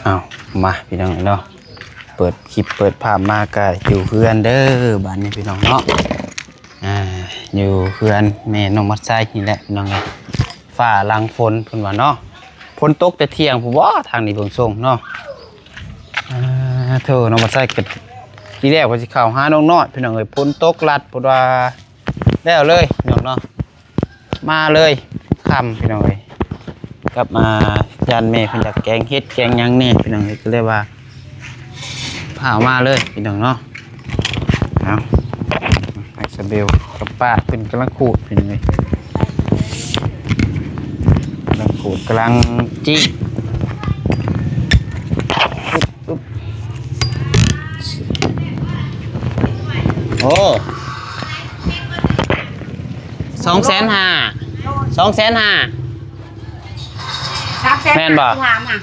ເອົາ ມາພີ່ນ້ອງເນາະ ເປີດຄລິບເປີດພາບມາກະຢູ່ເຮືອນເດີ ບາດນີ້ພີ່ນ້ອງເນາະ. ອ່າ ຢູ່ເຮືອນແມ່ນ້ອງມອດໄຊນີ້ແຫຼະພີ່ນ້ອງເອີຍ. ຟ້າຫຼັງຝົນເພິ່ນວ່າເນາະ ຝົນຕົກແຕ່ທ່ຽງພຸ້ນບໍ ທາງນີ້ເບິ່ງຊົງເນາະ. ອ່າ ໂທ້ ນ້ອງມອດໄຊກະ ທີແລກວ່າຊິເຂົ້າຫານ້ອງນ້ອຍພີ່ນ້ອງເອີຍ ຝົນຕົກລັດ ເພິ່ນວ່າແລ້ວເລີຍພີ່ນ້ອງເນາະ. ມາເລີຍຄ່ຳພີ່ນ້ອງເອີຍ ກັບມາຢ້ານແມ່ເພິ່ນຢາກແກງເຫັດແກງຫຍັງແດ່ພີ່ນ້ອງເອີຍ ກະເລີຍວ່າພາມາເລີຍພີ່ນ້ອງເນາະ. ເອົາ ໄປສະເບວກັບປ້າເພິ່ນກຳລັງຂູດພີ່ນ້ອງເອີຍ ກຳລັງຂູດກຳລັງຈີ້. ໂອ້ ສອງແສນຫ້າ ສອງແສນຫ້າ ສາມແສນ ແມ່ນບໍ່ ສາມ ຫາ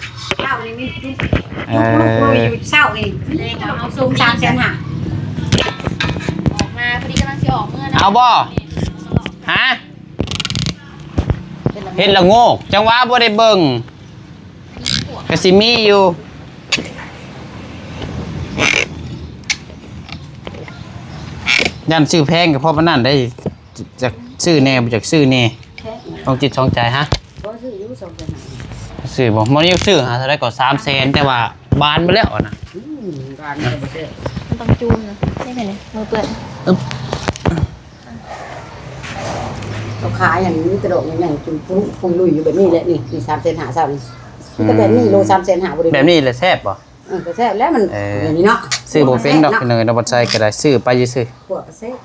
ເຊົ້ານີ້ມີ ເອີ ຢູ່ເຊົ້ານີ້ ເອົາສູງ ສາມແສນຫ້າ ອອກມາພໍດີກຳລັງຊິອອກເມືອນະ ເອົາບໍ່ ຮະ ເຫັດລະໂງກ ຈັ່ງວ່າບໍ່ໄດ້ເບິ່ງ ກະຊິມີຢູ່ ຢ້ານຊື້ແພງກະເພາະປານນັ້ນໄດ໋ ຢາກຊື້ແດ່ ບໍ່ຢາກຊື້ແດ່ ແພງ ຕ້ອງຈິດຕ້ອງໃຈ. ຮະ ບໍ່ຊື້ຢູ່ ສອງແສນຫ້າ ຊື້ບໍ່ ບໍ່ໄດ້ຊື້ ຫາເທົ່າໃດກໍ ສາມແສນ ແຕ່ວ່າບານໄປແລ້ວຫັ້ນນະ ອືມ ບານກໍບໍ່ຊື້ ມັນຕ້ອງຈູນນະ ນີ້ແມ່ນ ມືເປື້ອນ ອຶບ ເຂົາຂາຍອັນນີ້ກະດອກໃຫຍ່ໆ ຈຸ້ມປຸ້ງປຸ້ງລຸຍຢູ່ແບບນີ້ແຫຼະ ນີ້ ນີ້ ສາມແສນຫ້າ ຊ້ຳ ມັນກະແບບນີ້ ໂລ ສາມແສນຫ້າ ບໍ່ໄດ້ ແບບນີ້ແຫຼະແຊບບໍ່? ເອີ ກະແຊບແລ້ວ ມັນ ເອີ ແບບນີ້ເນາະ ຊື້ບໍ່ເປັນດອກ ເນາະ ພີ່ນ້ອງເອີຍ ນ້ອງບອນໄຊກະໄດ້ ຊື້ໄປຊື່ໆ ພວກກະແຊບ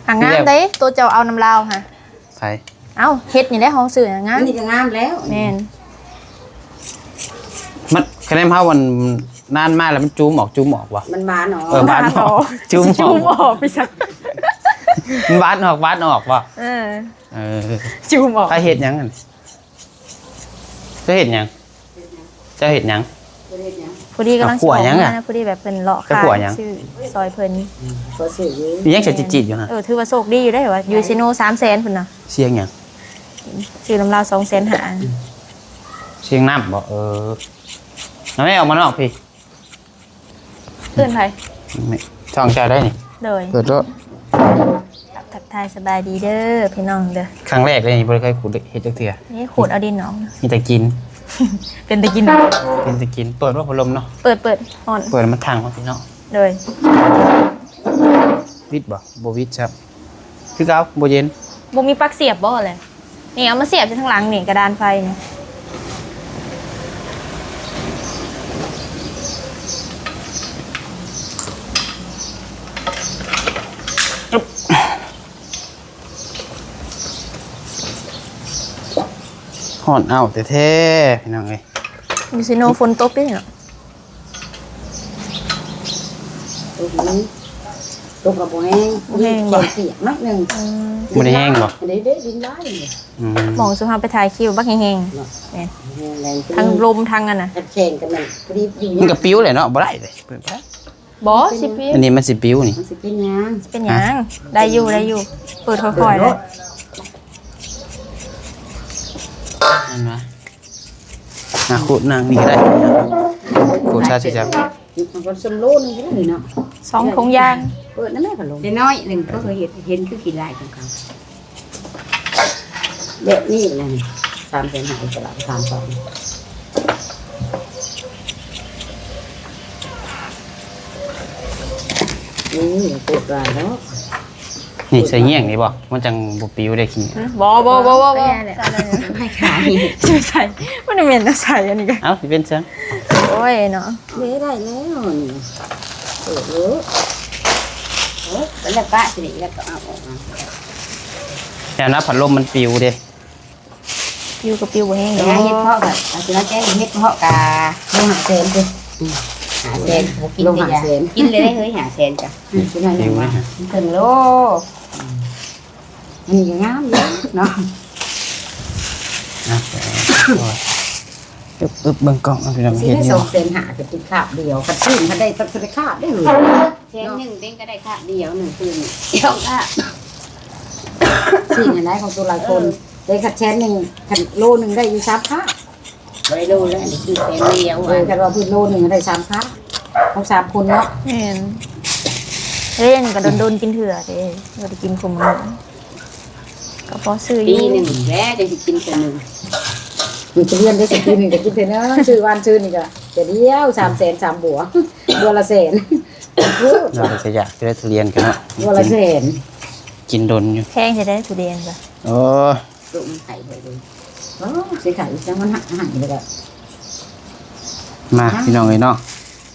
ອ່ະ ງາມເດ້ ໂຕເຈົ້າເອົານຳລາວຫະ ໃຜ ເອົ້າ ເຫັດນີ້ແຫຼະ ເຮົາຊື້ງາມ ອັນນີ້ກະງາມແລ້ວ ແມ່ນ ມັນ ຄະແນນເຮົາ ມັນນານມາແລ້ວ ມັນຈູມອອກ ຈູມອອກບໍ່ ມັນບານອອກ ເອີ ບານອອກ ບານອອກ ຈູມອອກ ຈູມອອກໄປຊັ້ນ ມັນບານອອກ ບານອອກບໍ່ ເອີ ເອີ ຈູມອອກ ໃຜເຮັດຫຍັງຫັ້ນ ເຈົ້າເຮັດຫຍັງ ເຈົ້າເຮັດຫຍັງ ພໍດີກຳລັງຊິອອກມາ ພໍດີແບບເພິ່ນເລາະຂາຍ ຊື້ຊ່ອຍເພິ່ນ ອືມ ພໍຊື້ຢູ່ ມີຫຍັງໃສ່ຈີດໆຢູ່ຫັ້ນ ເອີ ຖືວ່າໂຊກດີຢູ່ເດ້ ວ່າຢູ່ເຊໂນ ສາມແສນພຸ້ນນະ ສຽງຫຍັງ ຊື້ນຳລາວ ສອງແສນຫ້າ ສຽງນ້ຳບໍ່ ເອີ ນ້ອງແມ່ອອກມານອກພີ້ ເອີ້ນໃຜ ຊ່ອງເຈົ້າໄດ໋ນີ້ ໂດຍ ເປີດໂລດ ທັກທາຍສະບາຍດີເດີພີ່ນ້ອງເດີ ຄັ້ງແລກເດ້ນີ້ ບໍ່ໄດ້ເຄີຍຂູດເຮັດຈັກເທື່ອ ນີ້ຂູດເອົາດິນອອກ ມີແຕ່ກິນ ເປັນຕາກິນ ເປັນຕາກິນ ເປີດບໍ່ພັດລົມເນາະ ເປີດ ເປີດ ຮ້ອນ ເປີດມັນທັງເນາະພີ່ນ້ອງ ໂດຍ ວິດບໍ່ ບໍ່ວິດຊ້ຳ ຄືເກົ່າ ບໍ່ເຢັນ ບໍ່ມີປັກສຽບບໍ່ແຫຼະ ນີ້ເອົາມາສຽບຢູ່ທາງຫຼັງນີ້ ກະດານໄຟນີ້ ຮ້ອນອ້າວແທ້ໆ ພີ່ນ້ອງເອີຍ ຢູ່ເຊໂນຝົນຕົກເດ້ເນາະ ຕົກ ຕົກກະບໍ່ແຮງ ບໍ່ແຮງບໍ່ ມີແຄ່ປຽກໜ້ອຍໜຶ່ງ ອືມ ບໍ່ໄດ້ແຮງບໍ່ ເດ້ໆ ດິນຫຼາຍ ອືມ ໝ່ອງຊຸມເຮົາໄປຖ່າຍຄິວບັກແຮງໆ ເນາະ ແມ່ນ ແຮງແຮງ ທັງລົມທັງອັນນະ ຄັນແຂງກະແມ່ນ ພໍດີຢູ່ ມັນກະປິວແຫຼະເນາະ ບໍ່ໄດ້ເລີຍ ເປີດບໍ່ໄດ້ ບໍ່ ຊິປິວ ອັນນີ້ມັນຊິປິວນີ້ ມັນຊິເປັນຫຍັງ ຊິເປັນຫຍັງ ຮະ ໄດ້ຢູ່ ໄດ້ຢູ່ ເປີດຄ່ອຍໆ ເປີດໂລດ ເຫັນບໍ່ ນະ ຂູດນາງນີ້ກະໄດ້ ຂູດຊາຊິຈັບ ມັນກະຊຳໂລໜຶ່ງນີ້ເນາະ ສອງຖົງຢາງ ເປີດນຳແມ່ພັດລົມ ໄດ້ໜ້ອຍໜຶ່ງ ເຂົາເຄີຍເຮັດ ເຫັນຄືຂີ້ລາຍຂອງເຂົາ ແບບນີ້ແຫຼະ ສາມແສນຫ້າ ຕະຫຼາດ ສາມສອງ ໂອ້ຍ ໂຄດຫຼາຍເນາະ ນີ້ໃສ່ແຍງນີ້ບໍ່ ມັນຈັ່ງບໍ່ປິວໄດ້ຂີ້ ບໍ່ ບໍ່ ບໍ່ ບໍ່ ບໍ່ ແມ່ນແຫຼະ ໃສ່ ມັນແມ່ນໃສ່ອັນນີ້ກະ ເອົ້າ ຊິເປັນຫຍັງ ໂອ້ຍເນາະ ເດ້ ໄດ້ແລ້ວນີ້ ເອີ ເອີ ໂອ້ຍ ແລ້ວປະຊິນີ້ ແລ້ວກະເອົາອອກມາ ແຕ່ນະ ພັດລົມມັນປິວເດ້ ປິວກະປິວບໍ່ແຮງ ໄປຫາເຮັດເພາະກະ ເອົາຊິມາແກງເຮັດເພາະກະ ລົງຫ້າແສນ ອືມ ຫ້າແສນ ບໍ່ກິນກະຢ່າ ກິນເລີຍເຮີ້ຍ ຫ້າແສນກະ ອືມ ກິນໜ້ອຍໜຶ່ງ ເຖິງໂລ ອືມ ອັນນີ້ກະງາມຢູ່ເນາະ ອ່ະ ອຶບໆ ເບິ່ງກ້ອງ ພີ່ນ້ອງ ຊິໄດ້ ເຫັນຢູ່ ສອງແສນຫ້າ ກະກິນຄາບດຽວ ຄັນຊື້ມັນໄດ້ ຕ້ອງໄດ້ຄາບເດ້ ແສນໜຶ່ງເຕັງກະໄດ້ຄາບດຽວ ໜຶ່ງຄືນສອງຄາບ ຊີ້ນຫັ້ນໄດ໋ ຂອງໂຕຫຼາຍຄົນ ເອີ ເອີ ຄັນແສນໜຶ່ງ ຄັນໂລໜຶ່ງໄດ້ຢູ່ສາມຄາບ ບໍ່ໄດ້ໂລແລ້ວ ໄດ້ຊື້ແສນດຽວ ເອີ ຄັນວ່າເພິ່ນໂລໜຶ່ງໄດ້ສາມຄາບ ຂອງສາມຄົນເນາະ. ແມ່ນ ເອີ ອັນນີ້ກໍດົນໆກິນເທື່ອເດ້ ບໍ່ໄດ້ກິນຄຸມື້ ກໍພໍຊື້ຢູ່ ປີໜຶ່ງແລ້ວຈັ່ງຊິກິນເທື່ອໜຶ່ງ. ມັນຈະລຽນໄດ້ ປີໜຶ່ງກໍກິນເທື່ອໜຶ່ງ ຊື້ວານຊື້ນີ້ກໍເທື່ອດຽວ ສາມແສນ ສາມບົວ ບົວລະແສນ. ເຮົາກໍຢາກໄດ້ທຸລຽນກັນເນາະ ບົວລະແສນ ກິນດົນຢູ່ ແພງແທ້ເດ້ທຸລຽນກໍ ໂອ້ ໂຕມັນໄຂ່ໄດ້ເລີຍ ໂອ້ ຊິໄຂ່ຈັງມັນຫັກຫັກແລ້ວກໍ ມາ ພີ່ນ້ອງເອີຍເນາະ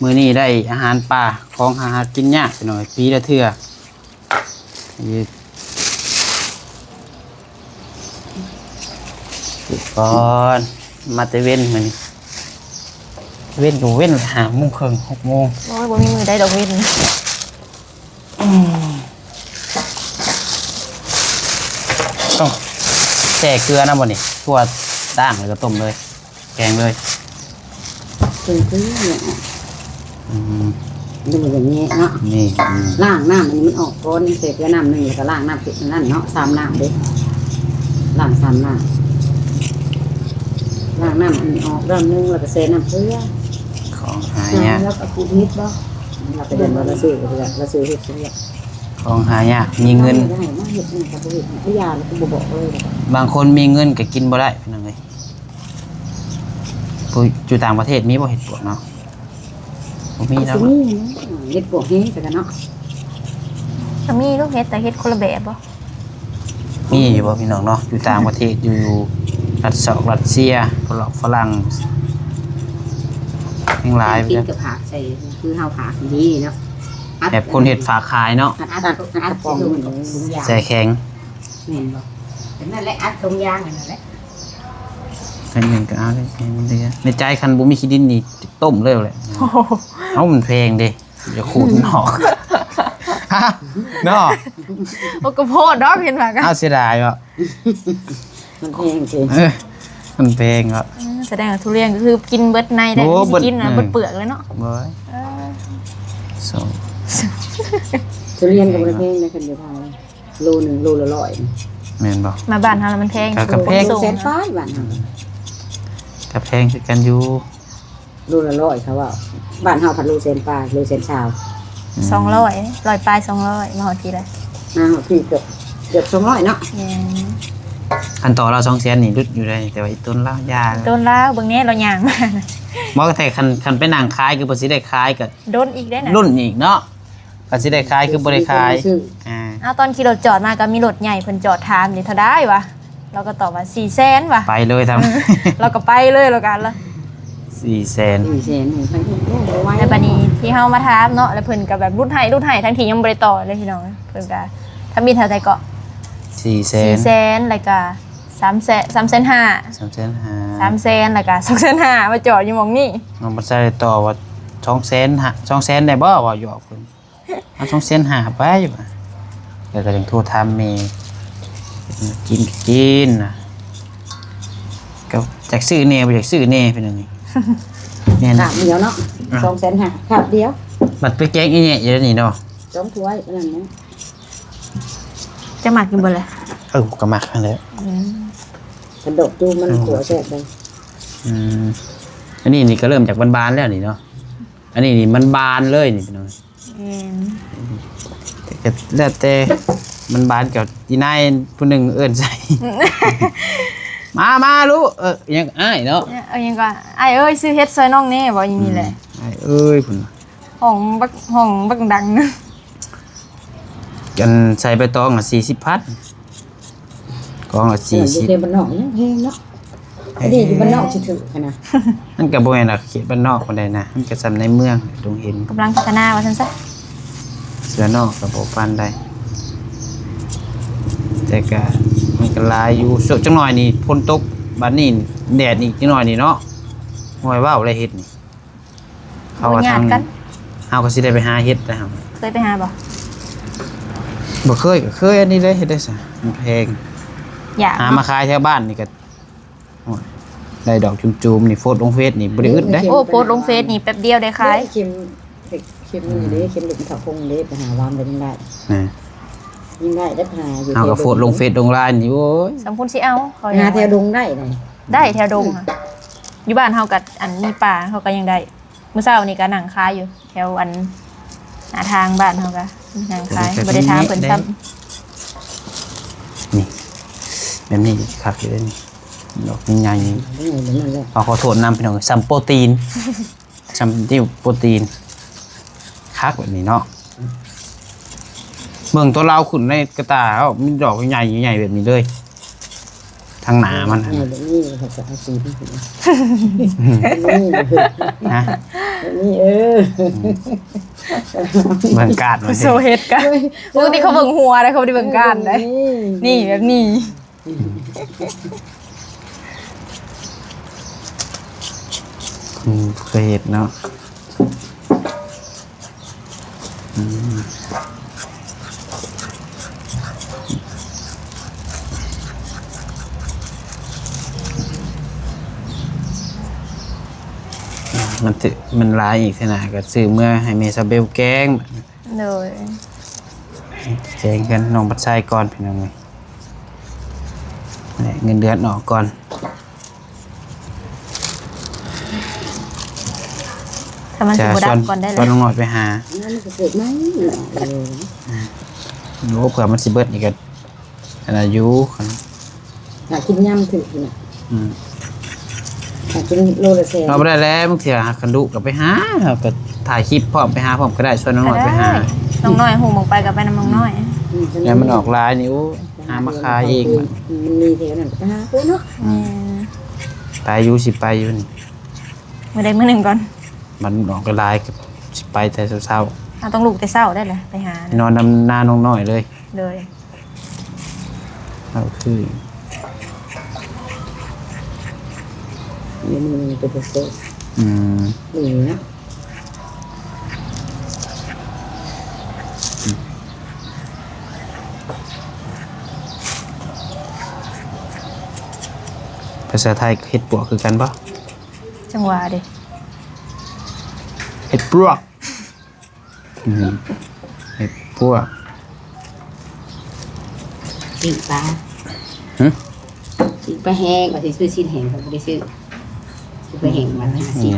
ມື້ນີ້ໄດ້ອາຫານປ່າ ຂອງຫາກິນຍາກ ພີ່ນ້ອງເອີຍ ປີລະເທື່ອ ນີ້ ກ່ອນ ມາແຕ່ເວັນມື້ນີ້ ເວັນຢູ່ ເວັນຫ້າໂມງເຄິ່ງ ຫົກໂມງ ໂອ້ຍ ບໍ່ມີມື້ໃດດອກເວັນ. ອືມ ຕ້ອງແຊ່ເກືອນຳບໍ່ນີ້? ທົ່ວ ລ້າງແລ້ວກໍຕົ້ມເລີຍ ແກງເລີຍ ເອີ ຄືເນາະ ອືມ ມັນກໍແຍະເນາະ ນີ້ ອືມ ລ້າງນ້ຳອັນນີ້ມັນອອກກ່ອນ ແຊ່ເກືອນ້ຳໜຶ່ງ ແລ້ວກໍລ້າງນ້ຳເປັດອັນນັ້ນເນາະ ສາມນ້ຳເດ້ ລ້າງສາມນ້ຳ ລ້າງນ້ຳອັນນີ້ອອກນ້ຳໜຶ່ງ ແລ້ວກໍແຊ່ນ້ຳເກືອ ຂອງຫາຍາກ ແລ້ວກໍຂູດເຫັດບໍ່? ລາວໄປເດີນວ່າລາວຊື້ເຮັດ ລາວຊື້ເຮັດ ຂອງຫາຍາກ ມີເງິນ ໄດ້ມາເຮັດຫຍັງກໍບໍ່ເຮັດ ບໍ່ຢາກ ແລ້ວກໍບໍ່ບອກເລີຍ ບາງຄົນມີເງິນກໍກິນບໍ່ໄດ້ ພີ່ນ້ອງເອີຍ ຜູ້ຢູ່ຕ່າງປະເທດມີບໍ່ເຫັດປວກເນາະ? ບໍ່ມີເນາະ ຊິມີນະ ເຫັດປວກແຮງຊະກັນເນາະ ກໍມີລູກເຫັດ ແຕ່ເຫັດຄົນລະແບບບໍ່? ມີຢູ່ບໍ່ພີ່ນ້ອງເນາະ ຢູ່ຕ່າງປະເທດ ຢູ່ລັດຊອກລັດເຊຍ ພວກລັດຝຣັ່ງ ແຮງຫຼາຍ ກິນກັບຜັກໃສ່ ຄືເຮົາຜັກນີ້ເນາະ ແບບຄົນເຮັດຝາກຂາຍເນາະ ອັດ ອັດ ອັດ ອັດ ອັດ ອັດ ໃສ່ຖົງ ໃສ່ຂະປ໋ອງ ແຊ່ແຂງ ແມ່ນບໍ່? ເປັນນັ້ນແຫຼະ ອັດຖົງຢາງນັ້ນແຫຼະ ອັນໜຶ່ງກໍເອົາເລີຍ ໃຫ້ມັນເຫຼືອ ໃນໃຈຄັນບໍ່ມີຂີ້ດິນນີ້ຕົ້ມເລີຍແຫຼະ ໂອ້ໂຫ ເອົາ ມັນແພງເດ້ ຢ່າຂູດມັນອອກ ຮະ ເນາະ ໂອ້ ກໍໂພດດອກ ເຫັນວ່າກໍ ເອົາ ເສຍດາຍເນາະ ມັນແພງເດ້ ເອີ ມັນແພງເນາະ ອືມ ສະແດງວ່າທຸລຽນກໍຄືກິນເບິດໃນໄດ້ ໂອ້ ມີຊິກິນນະ ເບິດ ເບິດເປືອກເລີຍເນາະ ບໍ່ ເອີ ສອງ ທຸລຽນກໍບໍ່ໄດ້ແພງນະ ຄັນຢູ່ໄທ ໂລໜຶ່ງ ໂລລະຮ້ອຍ ແມ່ນບໍ່? ມາບ້ານເຮົາລະມັນແພງ ກໍ ກໍແພງ ສູງ ແສນປາຍ ບ້ານເຮົາ ກໍແພງຄືກັນຢູ່ ໂລລະຮ້ອຍ ເຂົາເວົ້າ ບ້ານເຮົາພັດໂລແສນປາຍ ໂລແສນຊາວ ອືມ ສອງຮ້ອຍ ຮ້ອຍປາຍ ສອງຮ້ອຍ ມາຮອດພີ້ລະ ມາຮອດພີ້ເກືອບ ເກືອບສອງຮ້ອຍເນາະ ແມ່ນ ອັນຕໍ່ລາວສອງແສນນີ້ຫຼຸດຢູ່ໃດ ແຕ່ວ່າອີຕົນລາວຢ່າ ອີຕົນລາວ ເບິ່ງແນ່ລາວຍ່າງມາ ບໍ່ ແຕ່ຄັນ ຄັນໄປນັ່ງຂາຍ ຄືເພິ່ນຊິໄດ້ຂາຍກໍດົນອີກເດ້ນະ ລຸ້ນອີກເນາະ ກໍຊິໄດ້ຂາຍຄືບໍ່ໄດ້ຂາຍ ອ່າ ເອົາ ຕອນຂີ່ລົດຈອດມາກໍມີລົດໃຫຍ່ເພິ່ນຈອດຖາມນີ້ ເທົ່າໃດວະ? ລາວກໍຕອບວ່າ ສີ່ແສນ ວ່າ ໄປເລີຍ ທຳ ລາວກໍໄປເລີຍ ລາວກໍ ສີ່ແສນ ສີ່ແສນນີ້ ໄປເລີຍ ບໍ່ໄຫວ ແລ້ວບາດນີ້ທີ່ເຮົາມາຖາມເນາະ ແລ້ວເພິ່ນກໍແບບຫຼຸດໃຫ້ ຫຼຸດໃຫ້ ທັງທີ່ຍັງບໍ່ໄດ້ຕໍ່ເລີຍ ພີ່ນ້ອງ ເພິ່ນກໍທຳອິດເທົ່າໃດເກາະ ສີ່ແສນ ສີ່ແສນ ແລ້ວກໍ ສາມແສນ ສາມແສນຫ້າ ສາມແສນຫ້າ ສາມແສນ ແລ້ວກໍ ສອງແສນຫ້າ ມາຈອດຢູ່ໝ່ອງນີ້ ເອົາ ມາໃສ່ຕໍ່ວ່າ ສອງແສນຫ້າ ສອງແສນໄດ້ບໍ່ ເວົ້າຫຍອກເພິ່ນ ເອົາ ສອງແສນຫ້າ ໄປວ່າ ແລ້ວກໍຈັ່ງໂທຖາມແມ່ ກິນກໍກິນນະ ກໍຢາກຊື້ແດ່ ບໍ່ຢາກຊື້ແດ່ ເປັນຫຍັງນີ້ ແມ່ນ ຄາບດຽວເນາະ ອ່ະ ສອງແສນຫ້າ ຄາບດຽວ ບັດໄປແກງອີແຍະຢູ່ນີ້ເນາະ ສອງຖ້ວຍ ອັນນັ້ນນະ ເຈົ້າມັກຢູ່ບໍ່ລະ? ເອີ ກໍມັກຫັ້ນແຫຼະ ອືມ ຄັນດອກຈູມມັນ ເອີ ຂົ້ວແຊບເດ້ ອືມ ອັນນີ້ນີ້ກໍເລີ່ມຈາກບານໆແລ້ວນີ້ເນາະ ອັນນີ້ນີ້ມັນບານເລີຍນີ້ພີ່ນ້ອງ ແມ່ນ ກໍແລ້ວແຕ່ ມັນບານກັບອີ່ນາຍຜູ້ໜຶ່ງເອີ້ນໃສ່ ມາ ມາລູກ ເອີ ອີ່ຫຍັງອ້າຍເນາະ ເອີ ອີ່ຫຍັງກໍ ອ້າຍເອີຍ ຊື້ເຫັດຊ່ອຍນ້ອງແດ່ ເວົ້າຢ່າງນີ້ແຫຼະ ອືມ ອ້າຍເອີຍ ພຸ້ນ ຫ້ອງບັກ ຫ້ອງບັກດັງ ອັນໃສ່ໃບຕອງລະສີ່ສິບພັນ ກອງລະສີ່ສິບ ຢູ່ເຂດບ້ານນອກຍັງແພງເນາະ ເອີ ອັນນີ້ຢູ່ບ້ານນອກຊິຖືກຫັ້ນນະ ມັນກໍບໍ່ແມ່ນວ່າເຂດບ້ານນອກປານໃດນະ ມັນກໍສ່ຳໃນເມືອງ ດົງເຫັນ ກຳລັງພັດທະນາວ່າຊັ້ນຊະ ເສືອນອກກໍບໍ່ປານໃດ ແຕ່ກໍ ມັນກໍຫຼາຍຢູ່ ໂຊກຈັກໜ່ອຍນີ້ ຝົນຕົກ ບາດນີ້ແດດອີກຈັກໜ່ອຍນີ້ເນາະ ຫ້ວຍ ເວົ້າແລ້ວເຫັດນີ້ ເຂົາວ່າທາງ ເຮົາກໍຊິໄດ້ໄປຫາເຫັດແລ້ວ ເຄີຍໄປຫາບໍ່? ບໍ່ເຄີຍ ກໍເຄີຍອັນນີ້ເລີຍ ເຮັດໄດ້ຊະ ມັນແພງ ຢາກ ຫາມາຂາຍແຖວບ້ານນີ້ກໍ ໂອ້ຍ ໄດ້ດອກຈູມໆນີ້ ໂພສລົງເຟສນີ້ບໍ່ໄດ້ອຶດເດ້ ໂອ້ ໂພສລົງເຟສນີ້ແປັບດຽວໄດ້ຂາຍ ເຂັມ ເຂັມນີ້ເດ້ ເຂັມລູກເຖົ້າຄົງເດ້ ໄປຫາວາມໄດ້ ຍັງໄດ້ ນະ ຍັງໄດ້ໄດ້ຫາຢູ່ ເຮົາກໍໂພສລົງເຟສລົງລາຍນີ້ ໂອ້ຍ ສຳພຸນຊິເອົາ ເຂົາຫາແຖວດົງໄດ້ໄດ໋ ໄດ້ແຖວດົງ ອືມ ຢູ່ບ້ານເຮົາກໍ ອັນ ມີປ່າ ເຮົາກໍຍັງໄດ້ ມື້ເຊົ້ານີ້ກໍນັ່ງຂາຍຢູ່ແຖວ ອັນ ໜ້າທາງບ້ານເຮົາກໍນັ່ງຂາຍ ບໍ່ໄດ້ຖາມເພິ່ນຊ້ຳ ນີ້ ແບບນີ້ຄັກຢູ່ເດ້ນີ້ ດອກໃຫຍ່ໆ ເອົາ ຂໍໂທດນຳພີ່ນ້ອງ ສ່ຳໂປຣຕີນ ສ່ຳຕິວໂປຣຕີນ ຄັກແບບນີ້ເນາະ ເບິ່ງຕົວລາວຂຶ້ນໃນກະຕ່າເຮົາ ມີດອກໃຫຍ່ໆແບບນີ້ເລີຍ ທາງໜ້າມັນ ແບບນີ້ເຂົາຈະເອົາສີນີ້ຂຶ້ນ ແບບນີ້ ຮະ ແບບນີ້ ເອີ ອືມ ເບິ່ງກ້ານມັນ ໂຊເຮັດກະ ໂອ້ຍ ປົກກະຕິເຂົາເບິ່ງຫົວເດ້ ເຂົາບໍ່ໄດ້ເບິ່ງກ້ານເດ້ ນີ້ ນີ້ແບບນີ້ ອືມ ອືມ ເຄີຍເຮັດເນາະ ອືມ ມັນຖື ມັນຫຼາຍອີກຫັ້ນນະ ກໍຊື້ເມືອໃຫ້ແມ່ຊາເບວແກງ ໂດຍ ແກງເຮືອນນ້ອງບັດໄຊກ່ອນ ພີ່ນ້ອງເອີຍ ແລະເງິນເດືອນອອກກ່ອນ ຖ້າມັນຊິບໍ່ດັບກ່ອນໄດ້ ຊວນນ້ອງນ້ອຍໄປຫາ ມັນກໍເກີດໃໝ່ ເອີ ໂອ້ ເພື່ອມັນຊິເບິດນີ້ກໍ ອັນນັ້ນຢູ່ ຫາກິນຍາມຖືກນີ້ນະ ອືມ ຫາກິນໂລລະແສນ ເອົາບໍ່ໄດ້ແລ້ວ ບາງເທື່ອຫາຄັນດຸກໍໄປຫາ ເຮົາກໍຖ່າຍຄລິບພ້ອມ ໄປຫາພ້ອມກໍໄດ້ ຊວນນ້ອງນ້ອຍໄປຫາ ນ້ອງນ້ອຍໂຮມອອກໄປກໍໄປນຳນ້ອງນ້ອຍ ອືມ ແລ້ວມັນອອກຫຼາຍນີ້ ໂອ້ຍ ຫາມາຂາຍເອງ ມັນມີແຖວນັ້ນກໍຫາເພິ່ນເນາະ ອືມ ແມ່ນ ໄປຢູ່ ຊິໄປຢູ່ນີ້ ມື້ໃດມື້ໜຶ່ງກ່ອນ ມັນອອກຫຼາຍກໍຊິໄປແຕ່ເຊົ້າໆ ເຮົາຕ້ອງລຸກແຕ່ເຊົ້າໄດ້ລະ ໄປຫາ ນອນນຳໜ້ານ້ອງນ້ອຍເລີຍ ໂດຍ ເອົາຄື ນີ້ ນີ້ ນີ້ເປັນເຊດ ອືມ ນີ້ນະ ພາສາໄທເຫັດປວກຄືກັນບໍ່? ຈັ່ງຫວະເດ ເຫັດປວກ. ອືມ ເຫັດປວກ ປີ້ງປາ ຫຶ ປີ້ງປາແຫ້ງ ວ່າຊິຊື້ຊີ້ນແຫ້ງ ເຂົາບໍ່ໄດ້ຊື້ ຊື້ປາແຫ້ງມາຫ້າສິບ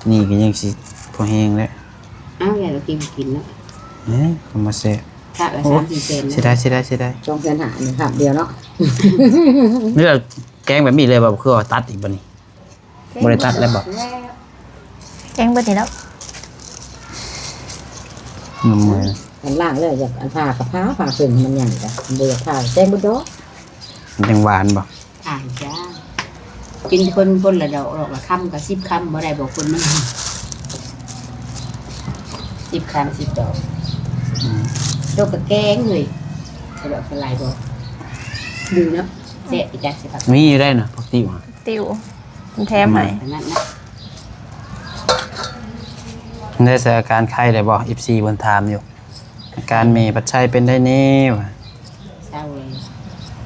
ນີ້ ນີ້ກໍຍັງຊິພໍແຫ້ງແຫຼະ ອ້າວ ຢ່າລະກິນ ກິນເນາະ ເອີ ກໍມາແຊບ ຄາບລະ ໂອ້ ສາມສີ່ແສນ ເສຍດາຍ ເສຍດາຍ ເສຍດາຍ ສອງແສນຫ້າ ນີ້ຄາບດຽວເນາະ ນີ້ລະ ແກງແບບນີ້ເລີຍບໍ່? ຄືວ່າຕັດອີກບໍ່ນີ້? ບໍ່ໄດ້ຕັດແລ້ວບໍ່? ແກງເບິດນີ້ແລ້ວ ນ້ຳເມື່ອຍ ອັນລ້າງແລ້ວ ຢາກອັນຜ່າກໍຜ່າ ຜ່າເຄິ່ງໃຫ້ມັນໃຫຍ່ ບໍ່ຢາກຜ່າ ແກງເບິດດອກ ມັນຈັ່ງຫວານບໍ່? ອ່ານຈ້າ ກິນຄົນ ຄົນລະດອກ ດອກລະຄຳ ກໍສິບຄຳບໍ່ໄດ້ບໍ່? ຄົນມັນສິບຄຳ ສິບດອກ ອືມ ໂຕກໍແກງເລີຍ ສະດອກສະຫຼາຍບໍ່? ດີເນາະ ແຊບອີກຈ້າ ຊິພັກ ມີຢູ່ໄດ້ນະ ຜັກຕິວ ຕິວ ເພິ່ນແຖມໃຫ້ ອັນນັ້ນນະ ໄດ້ໃສ່ອາການໄຂ້ໄດ້ບໍ່? ເອັຟຊີເພິ່ນຖາມຢູ່ ອາການແມ່ພັດໄຊເປັນໄດແດ່ວ່າ? ເຊົາແລ້ວ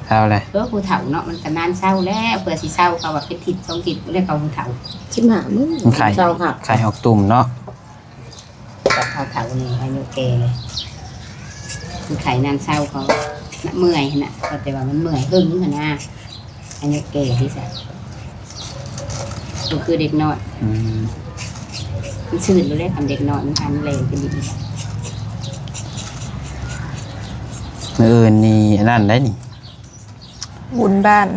ເຊົາແລ້ວ ເອີ ຜູ້ເຖົ້າເນາະ ມັນກໍນານເຊົາແລ້ວ ເພື່ອຊິເຊົາ ເຂົາວ່າເປັນທິດສອງທິດ ແລ້ວເຂົາຜູ້ເຖົ້າ ສິບຫ້າມື້ ມັນໄຂ້ ເຊົາຄັກ ໄຂ້ອອກຕຸ່ມເນາະ ກັບເຂົາເຖົ້ານີ້ ອາຍຸແກ່ເລີຍ ມັນໄຂ້ນານເຊົາ ເຂົາເມື່ອຍຫັ້ນນະ ເຂົາແຕ່ວ່າມັນເມື່ອຍຫຶງຫັ້ນນະ ອາຍຸແກ່ທີ່ຊະ ບໍ່ຄືເດັກນ້ອຍ ອືມ ມັນຊື່ນຢູ່ແລ້ວ ຄັນເດັກນ້ອຍມັນພາມັນແລ່ນໄປຫຼິ້ນ ມື້ອື່ນນີ້ອັນນັ້ນໄດ໋ນີ້ ບຸນບ້ານ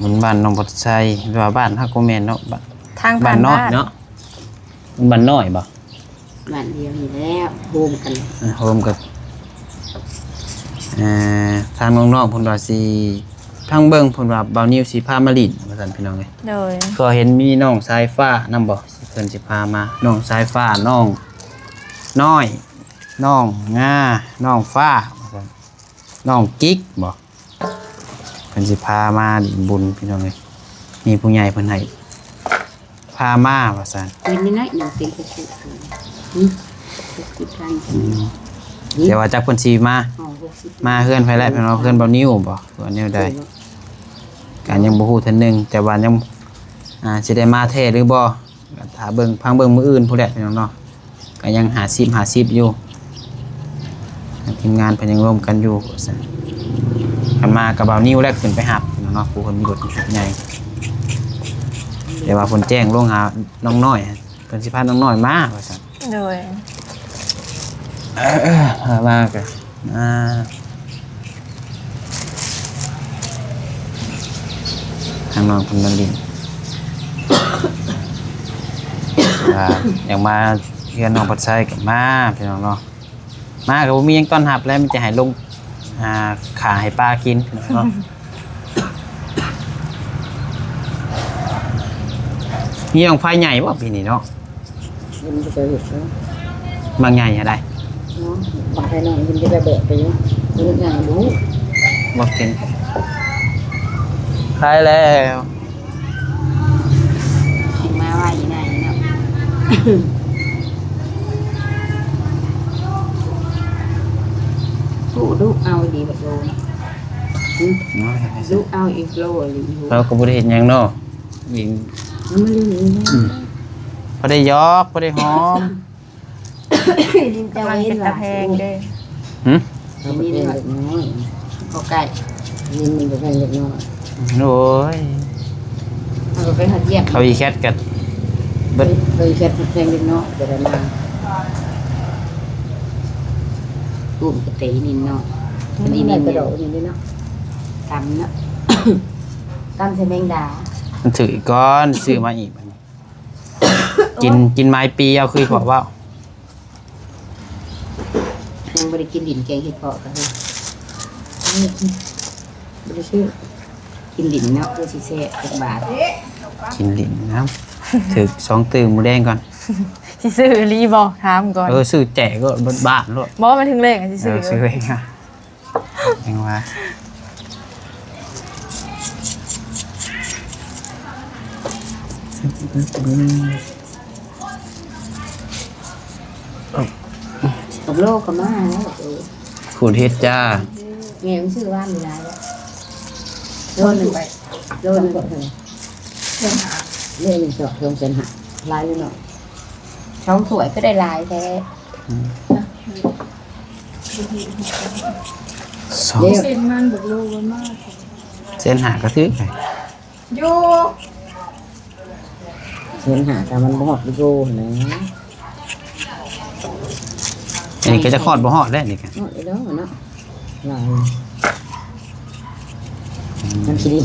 ບຸນບ້ານນ້ອງບັດໄຊ ແຕ່ວ່າບ້ານເຮົາກໍແມ່ນເນາະ ບ້ານ ທາງຜ່ານບ້ານນ້ອຍເນາະ ບ້ານ ບ້ານນ້ອຍບໍ່? ບ້ານດຽວນີ້ແຫຼະ ໂຮມກັນ ເອີ ໂຮມກັນ ເອີ ທາງນ້ອງໆເພິ່ນວ່າຊິ ທາງເບິ່ງເພິ່ນວ່າບ່າວນິວຊິພາມາຫຼິ້ນວ່າຊັ້ນ ພີ່ນ້ອງເອີຍ ໂດຍ ກໍເຫັນມີນ້ອງສາຍຟ້ານຳບໍ່? ເພິ່ນຊິພາມາ ນ້ອງສາຍຟ້າ ນ້ອງນ້ອຍ ນ້ອງງາ ນ້ອງຟ້າວ່າຊັ້ນ ນ້ອງກິກບໍ່? ເພິ່ນຊິພາມາຫຼິ້ນບຸນ ພີ່ນ້ອງເອີຍ ມີຜູ້ໃຫຍ່ເພິ່ນໃຫ້ພາມາວ່າຊັ້ນ ເປັນນ້ອຍໜຶ່ງເປັນຫົກສິບ ຫຶ ຫົກສິບພັນ ອືມ ແຕ່ວ່າຈັກເພິ່ນຊິມາ ອໍ ຫົກສິບ ມາເຮືອນໃຜແຫຼະ ເພິ່ນວ່າເຮືອນບ່າວນິວບໍ່ ຫຼືວ່າແນວໃດ ກໍຍັງບໍ່ຮູ້ເທື່ອໜຶ່ງ ແຕ່ວ່າຍັງ ອ່າ ຊິໄດ້ມາແທ້ຫຼືບໍ່? ກໍຖ້າເບິ່ງ ຟັງເບິ່ງມື້ອື່ນພຸ້ນແຫຼະ ພີ່ນ້ອງເນາະ ກໍຍັງຫ້າສິບ ຫ້າສິບຢູ່ ທີມງານເພິ່ນຍັງລົມກັນຢູ່ວ່າຊັ້ນ. ຄັນມາກັບບ່າວນິວແລ້ວຂຶ້ນໄປຮັບເນາະ ຜູ້ເພິ່ນມີລົດໃຫຍ່ ແຕ່ວ່າເພິ່ນແຈ້ງລົງຫານ້ອງນ້ອຍ ເພິ່ນຊິພານ້ອງນ້ອຍມາວ່າຊັ້ນ. ໂດຍ ເອີ ເອີ ມາ ມາກະ ອ່າ ທາງນ້ອງເພິ່ນມາຫຼິ້ນ ວ່າຢາກມາເຮືອນນ້ອງພັດໄຊກໍມາ ພີ່ນ້ອງເນາະ. ມາກໍບໍ່ມີຫຍັງຕ້ອນຮັບແລ້ວ ມີແຕ່ໃຫ້ລົງ ອ່າ ຂ້າໃຫ້ປາກິນເນາະ. ມີບັ້ງໄຟໃຫຍ່ບໍ່ປີນີ້ເນາະ? ຍັງບໍ່ເຄີຍເຫັນເນາະ. ບັ້ງໃຫຍ່ຫັ້ນໃດ? ເນາະ ບັ້ງໄຟນ້ອຍຍັງຈະໄດ້ແບກໄປຢູ່ ບັ້ງໃຫຍ່ບໍ່ຮູ້. ບໍ່ເຫັນ ໄປແລ້ວ. ກິນມາໄວອີ່ນາຍເນາະ ດຸດຸເອົາອີ່ຫຼີບັກໂລເນາະ. ຫຶ ດຸເອົາອີກໂລອີ່ຫຼີ. ເຮົາກໍບໍ່ໄດ້ເຮັດຫຍັງເນາະ ລິນ ມັນມາຫຼິ້ນອີ່ນາຍ. ອືມ ພໍໄດ້ຢອກ ພໍໄດ້ຫອມ. ລິນເຈົ້າເຫັນວ່າ ກຳລັງເປັນຕາແພງເດ້. ຫຶ ເຮົາໄປແພງເດັກນ້ອຍ ເຂົ້າໃກ້ ລິນມັນໄປແພງເດັກນ້ອຍ. ໂອ້ຍ ເຮົາກໍໄປຮອດຢ້ຽມ ເຂົາອີແຄດກັນເບິດ ເຂົາອີແຄດແພງເດັກນ້ອຍ ຈະໄດ້ມາຕຸ້ມກະເຕອີ່ນິນເນາະ. ມັນອີ່ນິນກະດອກນີ້ເນາະ ຕຳເນາະ ຕຳໃສ່ແມງດາ. ມັນຖືກກ່ອນ ຊື້ມາອີກ. ກິນ ກິນໄມ້ປີເອົາ ຄືພໍ່ເວົ້າ. ຍັງບໍ່ໄດ້ກິນດິນແກງເຫັດເພາະກັນເລີຍ ບໍ່ໄດ້ຊື້. ກິນດິນເນາະ ຄືຊິແຊບຈັກບາດ. ກິນດິນນຳ ຖືກສອງຕື່ມມື້ແລງກ່ອນ. ຊິຊື້ອີ່ຫຼີບໍ່? ຖາມກ່ອນ. ເອີ ຊື້ແຈກໂລດ ເບິດບ້ານໂລດ. ບໍ່ ມັນເຖິງແລງຊິຊື້. ເອີ ຊື້ເອງ. ຈັ່ງວ່າ ບັກໂລກໍມາແລ້ວ. ຂູດເຫັດຈ້າ. ແມ່ມັນຊື້ວານນີ້ຫຼາຍແລ້ວ ໂລໜຶ່ງ ໂລໜຶ່ງ ໂລໜຶ່ງສອງແສນຫ້າ ຫຼາຍຢູ່ເນາະ. ສອງຖ້ວຍຄືໄດ້ຫຼາຍແທ້. ອືມ ສອງ ເສັ້ນມັນບັກໂລມັນມາ ແສນຫ້າກໍຖືກໄປຢູ່ ແສນຫ້າ ຖ້າມັນບໍ່ຮອດໂລຫັ້ນນະ. ອັນນີ້ກໍຈະຮອດບໍ່ຮອດແລ້ວນີ້ກໍ ຮອດຢູ່ແລ້ວເນາະ. ຫຼາຍ ມັນຊິໄດ້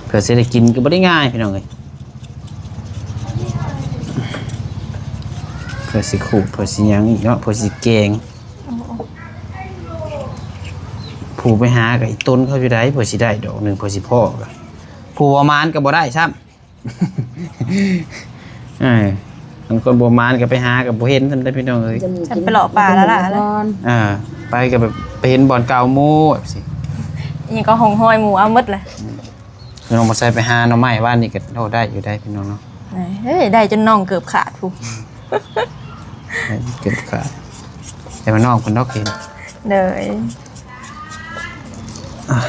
ເພື່ອຊິໄດ້ກິນກໍບໍ່ໄດ້ງ່າຍ ພີ່ນ້ອງເອີຍ. ເພື່ອຊິຂູດ ເພື່ອຊິຫຍັງອີກເນາະ ເພື່ອຊິແກງ. ຜູ້ໄປຫາກໍອີຕົນເຂົາຢູ່ໃດ ເພື່ອຊິໄດ້ດອກໜຶ່ງ ເພື່ອຊິພໍ້ກໍ ຜູ້ບໍ່ໝານກໍບໍ່ໄດ້ຊ້ຳ. ເອີ ບາງຄົນບໍ່ໝານກໍໄປຫາກໍບໍ່ເຫັນຊັ້ນເດ້ ພີ່ນ້ອງເອີຍ. ຊັ້ນໄປເລາະປ່າລະລະ ເອີ ໄປກໍແບບໄປເຫັນບ່ອນເກົ່າໝູ່ຈັ່ງຊີ້ ອີ່ຫຍັງກໍຮ່ອງຮອຍໝູ່ເອົາໝົດແຫຼະ. ອືມ ນ້ອງບໍ່ໃສ່ໄປຫາໜໍ່ໄມ້ວານນີ້ກໍ ໂອ້ ໄດ້ຢູ່ໄດ໋ ພີ່ນ້ອງເນາະ. ເອີຍ ໄດ້ຈົນໜ່ອງເກືອບຂາດພຸ້ນ ໄດ້ເກືອບຂາດ ແຕ່ວ່ານ້ອງເພິ່ນດອກເຫັນ. ໂດຍ ອ່າ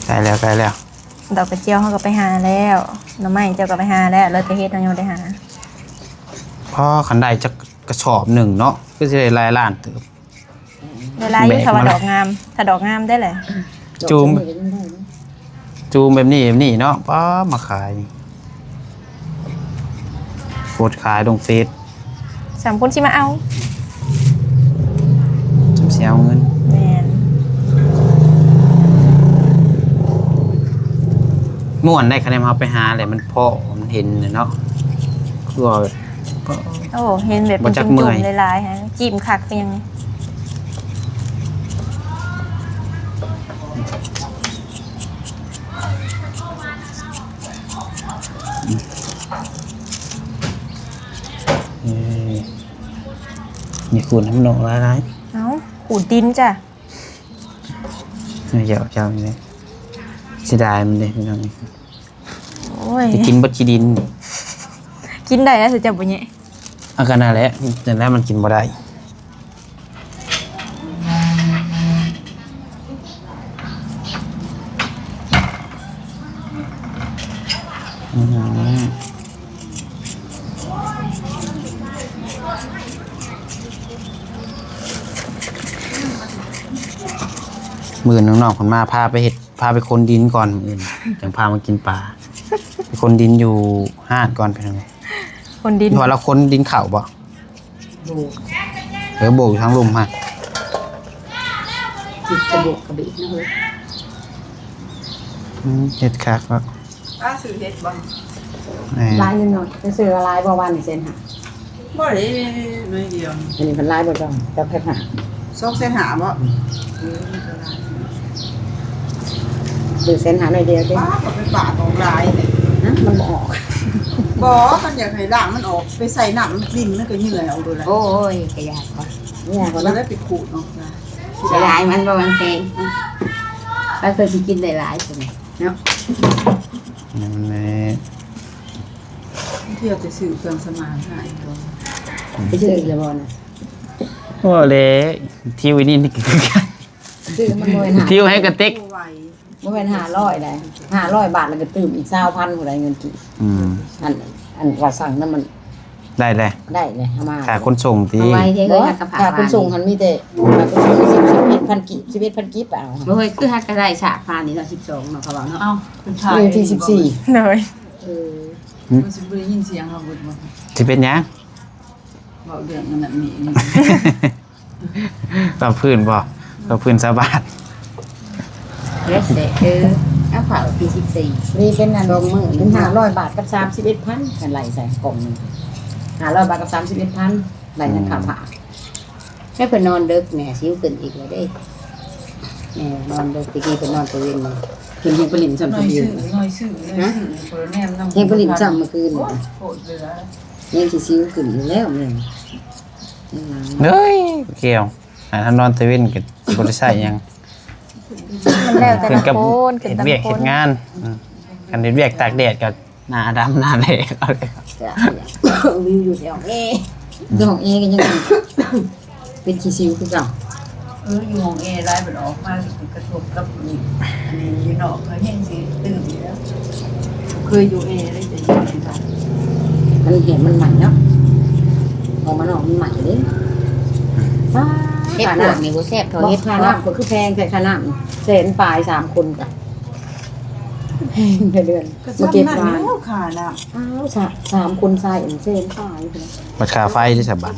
ໃກ້ແລ້ວ ໃກ້ແລ້ວ. ດອກກະຈຽວເຮົາກໍໄປຫາແລ້ວ ໜໍ່ໄມ້ເຈົ້າກໍໄປຫາແລ້ວ ເຫຼືອແຕ່ເຫັດເຮົາຍັງບໍ່ໄດ້ຫາ. ພໍ ຄັນໄດ້ຈັກກະສອບໜຶ່ງເນາະ ຄືຊິໄດ້ຫຼາຍລ້ານເຕີບ. ໄດ້ຫຼາຍຢູ່ ຖ້າວ່າດອກງາມ ຖ້າດອກງາມໄດ້ແຫຼະ. ຈູມ ຈູມແບບນີ້ ແບບນີ້ເນາະ ປ້າ ມາຂາຍ ໂພສຂາຍລົງເຟສ. ສ່ຳຄົນຊິມາເອົາ ສ່ຳຊິເອົາເງິນ. ແມ່ນ ມ່ວນໄດ໋ ຄັນແມ່ນເຮົາໄປຫາແຫຼະ ມັນພໍ້ ມັນເຫັນແຫຼະເນາະ ຄືວ່າແບບ ໂອ້ ເຫັນແບບເປັນຈຸ່ມໆ ຫຼາຍໆ ຫາ ຈິ້ມຄັກຄືຫຍັງ. ເອີ ນີ້ຂູດໃຫ້ມັນອອກຫຼາຍໆ. ເອົ້າ ຂູດດິນຈ້ະ. ເອົາ ເຈົ້ານີ້ ເສຍດາຍມັນເດ້ ພີ່ນ້ອງ. ໂອ້ຍ ໄດ້ກິນເບິດຂີ້ດິນ. ກິນໄດ້ແລ້ວ ເຈົ້າບໍ່ແຍະ. ອາ ກໍນັ້ນແຫຼະ ຈັ່ງໃດມັນກິນບໍ່ໄດ້. ອືມ. ມື້ອື່ນນ້ອງໆເພິ່ນມາ ພາໄປເຮັດ ພາໄປຂົນດິນກ່ອນ ມື້ອື່ນຈັ່ງພາມາກິນປາ. ໄປຂົນດິນຢູ່ຮ້ານກ່ອນ ພີ່ນ້ອງ. ຂົນດິນ ເພາະວ່າລາວຂົນດິນເຂົ້າບໍ່? ໂບກ ເອີ ໂບກຢູ່ທາງລຸ່ມຫັ້ນ. ຈິກກະໂບກກະເບກເນາະເຮີ້ຍ. ອືມ ເຮັດຄັກເນາະ. ປ້າຊື້ເຫັດບໍ່? ແມ່ນ. ຫຼາຍຢູ່ເນາະ. ໄປຊື້ຫຼາຍບໍ່? ວານນີ້ແສນຫ້າ. ບໍ່ໄດ້ ໜ້ອຍດຽວ. ອັນນີ້ເພິ່ນຫຼາຍບໍ່? ເຈົ້າ ເຈົ້າແພັກຫ້າ ສອງແສນຫ້າບໍ່? ອືມ ເອີ ມັນກໍຫຼາຍ. ຊື້ແສນຫ້າໜ້ອຍດຽວຕິ? ປ້າກໍໄປປາດອອກຫຼາຍເດ້. ຮະ? ມັນບໍ່ອອກ. ບໍ່ ຄັນຢາກໃຫ້ລ້າງມັນອອກ ໄປໃສ່ນ້ຳລິນ ມັນກໍເຫຍື່ອຍອອກໂດດລະ. ໂອ້ຍ ກະຍາກວ່າ ຍາກວ່າ ກໍເນາະ ໄດ້ໄປຂູດອອກນະ. ເສຍດາຍມັນບໍ່ ມັນແພງ. ໄປ ເພິ່ນຊິກິນໄດ້ຫຼາຍ ເນາະ. ນັ້ນແຫຼະ ທ່ຽວແຕ່ຊື້ເຄື່ອງສຳອາງໃຫ້ກ່ອນ. ໄປຊື້ອີກແລ້ວບໍ່ນະ? ບໍ່ແຫຼະ ທິວອີ່ນີ້ນີ້ຄືກັນ. ຊື້ມັນບໍ່ແມ່ນຫ້າ ທິວໃຫ້ກະຕິກ ບໍ່ໄຫວ. ບໍ່ແມ່ນຫ້າຮ້ອຍໃດ ຫ້າຮ້ອຍບາດ ແລ້ວກໍຕື່ມອີກຊາວພັນ ຜູ້ໃດເງິນກີບ. ອືມ ອັນ ອັນວ່າສັ່ງນຳມັນ ໄດ້ແຫຼະ ໄດ້ແຫຼະ ເອົາມາ ຄ່າຂົນສົ່ງຕິ? ເອົາໄວ້ເດ້ເຮີ້ຍ ບໍ່ ຄ່າຂົນສົ່ງຫັ້ນມີແຕ່ ຄ່າຂົນສົ່ງສິບ ສິບເອັດພັນກີບ ສິບເອັດພັນກີບ ໄປເອົາ. ບໍ່ເຮີ້ຍ ຄືຫາກະໄດ້ສາກພານີ້ເນາະ ສິບສອງເນາະ ເຂົາເວົ້າເນາະ. ເອົ້າ ເປັນຂາຍ ວັນທີສິບສີ່ ໂດຍ. ເອີ ມັນຊິບໍ່ໄດ້ຍິນສຽງເຮົາເບິດບໍ່? ຊິເປັນຫຍັງ? ເວົ້າເລື່ອງອັນນັ້ນນີ້ ປາບພື້ນບໍ່? ປາບພື້ນຊາວບ້ານ. ແລ້ວແຊະ ເອີ ເອົາເຂົ້າທີສິບສີ່ ນີ້ເປັນອັນ ສອງມື້ ເປັນຫ້າຮ້ອຍບາດກັບສາມສິບເອັດພັນ ຄັນໄລ່ໃສ່ກ່ອງໜຶ່ງ ຫ້າຮ້ອຍບາດກັບສາມສິບເອັດພັນ ໄລ່ທັງຄ່າຜ້າ. ແລ້ວເພິ່ນນອນເດິກແມ່ຊິວຂຶ້ນອີກແລ້ວເດ້. ແມ່ນອນເດິກ ແຕ່ກີ້ເພິ່ນນອນຕະເວັນ ເພິ່ນຍັງໄປຫຼິ້ນຊ້ຳ ນ້ອຍຊື່ ນ້ອຍຊື່ ນ້ອຍຊື່ ຄົນແນມນຳ ຍັງໄປຫຼິ້ນຊ້ຳມື້ຄືນ ໂອ້ຍ ໂພດເຫຼືອ ຍັງຊິຊິວຂຶ້ນຢູ່ແລ້ວແມ່. ເອີຍ ແກ້ວ ອັນນອນຕະເວັນກໍບໍ່ໄດ້ໃຊ້ຫຍັງ ມັນແລ້ວແຕ່ລະຄົນ ຂຶ້ນກັບເຮັດວຽກເຮັດງານ. ອືມ ຄັນເຮັດວຽກຕາກແດດກໍໜ້າດຳໜ້າແຫຼກເອົາເລີຍ. ວິວຢູ່ໃນຫ້ອງແອ ຢູ່ຫ້ອງແອກໍຍັງເປັນຂີ້ສິວຄືເກົ່າ. ເອີ ຢູ່ຫ້ອງແອຫຼາຍ ບັດອອກມາກໍໄປກະທົບກັບອັນນີ້ ອັນນີ້ຢູ່ນອກ ກໍແຮງຊິຕື່ມຢູ່ແລ້ວ. ເຄີຍຢູ່ແອເດ້ ແຕ່ຢູ່ໃນບ້ານ ມັນແຫ້ງມັນໄໝ້ເນາະ ອອກມານອກມັນໄໝ້ເດ້. ອືມ ປ້າ ເຮັດ ຄ່ານ້ຳ ພວກນີ້ບໍ່ແຊບເທົ່າເຮັດ ຄ່ານ້ຳກໍຄືແພງແທ້ ຄ່ານ້ຳແສນປາຍ ສາມຄົນກະແພງແຕ່ເດືອນ ມາເກັບຫວານ ຄ່ານ້ຳ. ອ້າວ ສາມ ສາມຄົນໃຊ້ແສນປາຍ ບັດຄ່າໄຟເດ້ສະບາດ?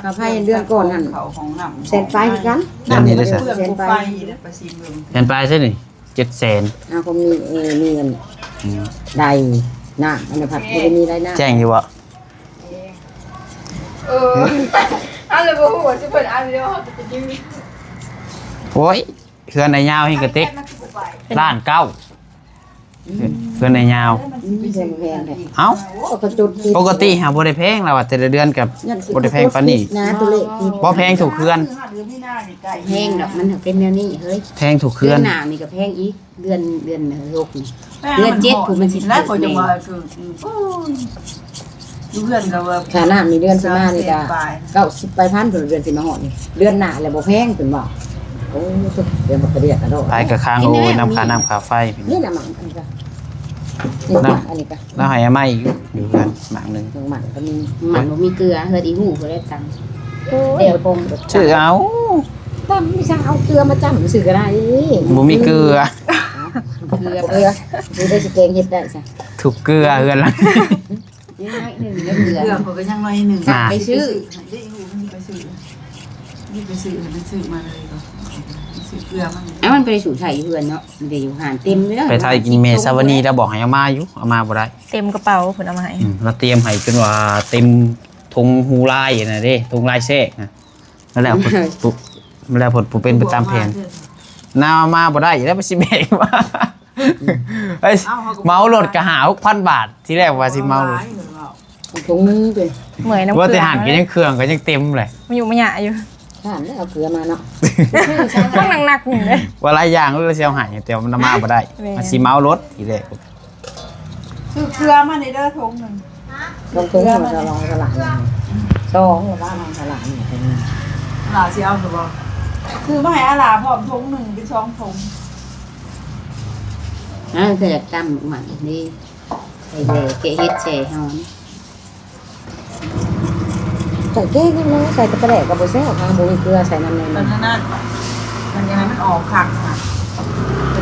ຄ່າໄຟເດືອນກ່ອນຫັ້ນແສນປາຍຄືກັນ ເດືອນນີ້ເດ້ສະ ແສນປາຍ ແສນປາຍໃຊ່ນີ້ ເຈັດແສນ. ອ້າວ ກໍມີ ເອີ ມີເງິນ ອືມ ໄດ້ນ້ຳ ອັນນັ້ນພັດບໍ່ໄດ້ມີໄດ້ນ້ຳ. ແຈ້ງຢູ່ບໍ່? ເອີ ເອົາແລ້ວບໍ່ຮູ້ວ່າຊິເພິ່ນເອົາຢູ່ ເຮົາກໍໄປຢືມ. ໂອ້ຍ ເຮືອນອ້າຍຍາວເຮັດກະຕິກ ລ້ານເກົ້າ ອືມ ເຮືອນອ້າຍຍາວ. ອືມ ແພງໆ ເອົ້າ ກໍຈຸດ ປົກກະຕິຫາບໍ່ໄດ້ແພງ ລາວວ່າແຕ່ລະເດືອນກໍບໍ່ໄດ້ແພງປານນີ້ນະ ຕົວເລກນີ້ ບໍ່ແພງທຸກເຮືອນ. ແພງດອກ ມັນເປັນແນວນີ້ເຮີ້ຍ ແພງທຸກເຮືອນ. ເດືອນໜ້ານີ້ກໍແພງອີກ ເດືອນ ເດືອນຫົກນີ້ ເດືອນເຈັດພຸ້ນມັນຊິຖືກແນ່. ຢູ່ເຮືອນກໍວ່າ ຄ່ານ້ຳນີ້ເດືອນຊິມານີ້ກໍເກົ້າສິບປາຍພັນ ເດືອນຊິມາຮອດນີ້ ເດືອນໜ້າແລ້ວບໍ່ແພງເພິ່ນວ່າ. ໂອ້ ເດືອນບັກກະເດືອກກະດອກ ໄປກະຄ້າງໂອຍນຳຄ່ານ້ຳຄ່າໄຟ. ນີ້ນະໝາກອັນນີ້ກະ ນີ້ ອັນນີ້ກະ ລາວໃຫ້ອາໄມ້ຢູ່ເຮືອນໝາກໜຶ່ງ. ໝາກກໍມີ ໝາກບໍ່ມີເກືອ ເຮືອນອີຫູ່ບໍ່ໄດ້ຕຳ. ໂອ້ຍ ດຽວຄົງຊື້ເອົາ ຕຳ ມີຊ່າງເອົາເກືອມາຈ້ຳຊື້ກໍໄດ້ ບໍ່ມີເກືອ. ເກືອ ເກືອ ຊິໄດ້ຊິແກງເຫັດໄດ້ຊະ ທຸບເກືອເຮືອນລະ ຍັງໜ້ອຍໜຶ່ງ ເກືອ ເກືອ ຂ້ອຍກໍຍັງໜ້ອຍໜຶ່ງ. ອ່າ ໄປຊື້ ໄດ້ຢູ່ ມັນໄປຊື້ ນີ້ໄປຊື້ ໃຫ້ມັນຊື້ມາເລີຍກໍ ຊື້ເກືອມາ. ເອົ້າ ມັນໄປສູ່ໄທຢູ່ເຮືອນເນາະ ມັນໄດ້ຢູ່ຮ້ານເຕັມເລີຍ. ໄປໄທກິນແມ່ສາວະນີ ລາວບອກໃຫ້ເອົາມາຢູ່ ເອົາມາບໍ່ໄດ້ ເຕັມກະເປົາເພິ່ນເອົາມາໃຫ້. ອືມ ລາວຕຽມໃຫ້ຈົນວ່າເຕັມຖົງຫູລາຍຫັ້ນນະເດ້ ຖົງລາຍແຊກນະ. ແລ້ວ ແລ້ວເພິ່ນບໍ່ເປັນໄປຕາມແຜນ ນາມາບໍ່ໄດ້ແລ້ວ ໄປຊິແບກມາ ເອີຍ ເໝົາລົດກໍຫ້າຫົກພັນບາດ ທີແລກວ່າຊິເໝົາລົດ. ຖົງໜຶ່ງຕິ ເມື່ອຍນຳ ວ່າແຕ່ຫັ້ນກໍຍັງ ເຄື່ອງກໍຍັງເຕັມເລີຍ ມາຢູ່ມາຫຍາຢູ່. ຢ້ານໄດ້ເອົາເກືອມາເນາະ ຕ້ອງໜັກໆນີ້ເດ້ ວ່າຫຼາຍຢ່າງແລ້ວຊິເອົາໃຫ້ ແຕ່ວ່າມັນນຳມາບໍ່ໄດ້ ແມ່ນ ມັນຊິເໝົາລົດທີແລກ. ຊື້ເກືອມານີ້ເດີ ຖົງໜຶ່ງ ສອງຖົງ ເກືອມາ ສອງ ສອງ ສອງ ສອງ ຫຼາຊິເອົາຢູ່ບໍ່? ຊື້ມາໃຫ້ອາຫຼ້າພ້ອມຖົງໜຶ່ງ ເປັນສອງຖົງ. ເອີ ເພື່ອຢາກຕຳໝັກນີ້ ໃສ່ແດ່ ແກະເຫັດແຊ່ຫອມ. ໃສ່ແກງນັ້ນແຫຼະ ໃສ່ແຕ່ປາແດກກໍບໍ່ແຊບ ຫາບໍ່ມີເກືອໃສ່ນຳແດ່. ມັນນັ້ນ ມັນຢາກໃຫ້ມັນອອກຄັກນະ.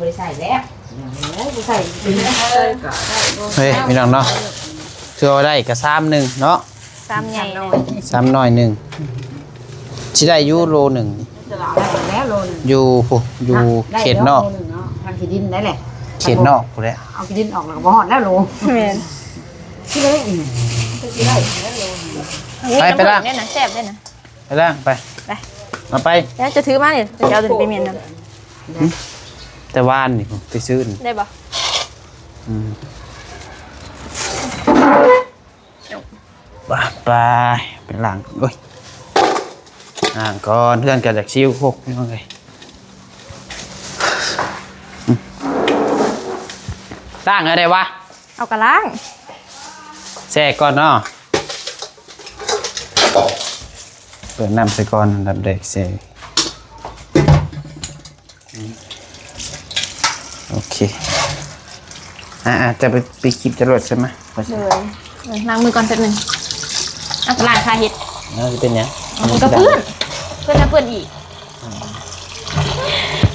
ບໍ່ໄດ້ໃສ່ແລ້ວ. ໂອ້ຍ ບໍ່ໃສ່ ໃສ່ກໍໄດ້. ເຮີ້ຍ ພີ່ນ້ອງເນາະ ຖືວ່າໄດ້ກະຊາມໜຶ່ງເນາະ. ຊາມໃຫຍ່ເລີຍ ຊາມນ້ອຍໜຶ່ງ. ຊິໄດ້ຢູ່ໂລໜຶ່ງ. ໄດ້ແລ້ວໂລໜຶ່ງ ຢູ່ພຸ້ນ ຢູ່ເຂດນອກ. ທາງຂີ້ດິນໄດ້ແຫຼະ ເຂດນອກພຸ້ນແຫຼະ. ເອົາຂີ້ດິນອອກແລ້ວກໍບໍ່ຮອດແລ້ວໂລ. ແມ່ນ. ຊິໄດ້ອີກ ໄປ ໄປລ້າງ ແຊບເດ້ນະ. ໄປລ້າງໄປ ໄປ ເອົາໄປ. ແລ້ວຈະຖືມານີ້ ຈະເອົາໂຕນີ້ໄປມ້ຽນນຳ. ແຕ່ວານນີ້ໄປຊື້ ໄດ້ບໍ່? ອືມ ໄປ ໄປລ້າງ. ໂອ້ຍ ລ້າງກ່ອນ ເຮືອນກໍຢາກຊິວໂຄກ ພີ່ນ້ອງເອີຍ. ອືມ ລ້າງໃຫ້ໄດ້ວະ. ເອົາກະລ້າງ ແຊ່ກ່ອນເນາະ. ເປີດນ້ຳໃສ່ກ່ອນ ອັນດັບແລກແຊ່. ໂອເຄ ອ່າ ຈະໄປ ໄປຄລິບຈະລວດໃຊ່ໄໝ? ໂດຍ ເອີ ລ້າງມືກ່ອນແປັບໜຶ່ງ. ອ່ະ ລ້າງຄາເຮັດ. ເອີ ຊິເປັນຫຍັງ? ມັນກໍເປື້ອນ ເປື້ອນແລ້ວເປື້ອນອີກ.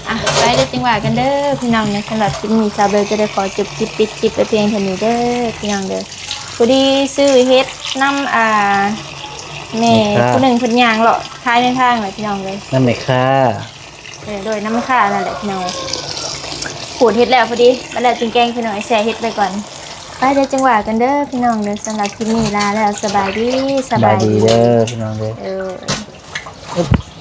ອ່ະ ໄປເດີ ຈຶ່ງວ່າກັນເດີພີ່ນ້ອງເນາະ. ສຳລັບຄລິບນີ້ ສາວເບີຈະໄດ້ຂໍຈົບຄລິບ ປິດຄລິບໄວ້ພຽງເທົ່ານີ້ເດີພີ່ນ້ອງເດີ. ພໍດີຊື້ເຫັດນຳ ອ່າ ແມ່ ແມ່ຄ້າ ຜູ້ໜຶ່ງເພິ່ນຍ່າງເລາະຂາຍໃນທາງແຫຼະພີ່ນ້ອງເດີ ນຳແມ່ຄ້າ. ເອີ ໂດຍ ນຳແມ່ຄ້ານັ້ນແຫຼະພີ່ນ້ອງ. ຂູດເຫັດແລ້ວພໍດີ ບັດແລ້ວຈຶ່ງແກງພີ່ນ້ອງ ແຊ່ເຫັດໄວ້ກ່ອນ. ໄປເດີ ຈຶ່ງວ່າກັນເດີພີ່ນ້ອງເດີ. ສຳລັບຄລິບນີ້ລາແລ້ວ ສະບາຍດີ ສະບາຍດີເດີພີ່ນ້ອງເດີ. ເອີ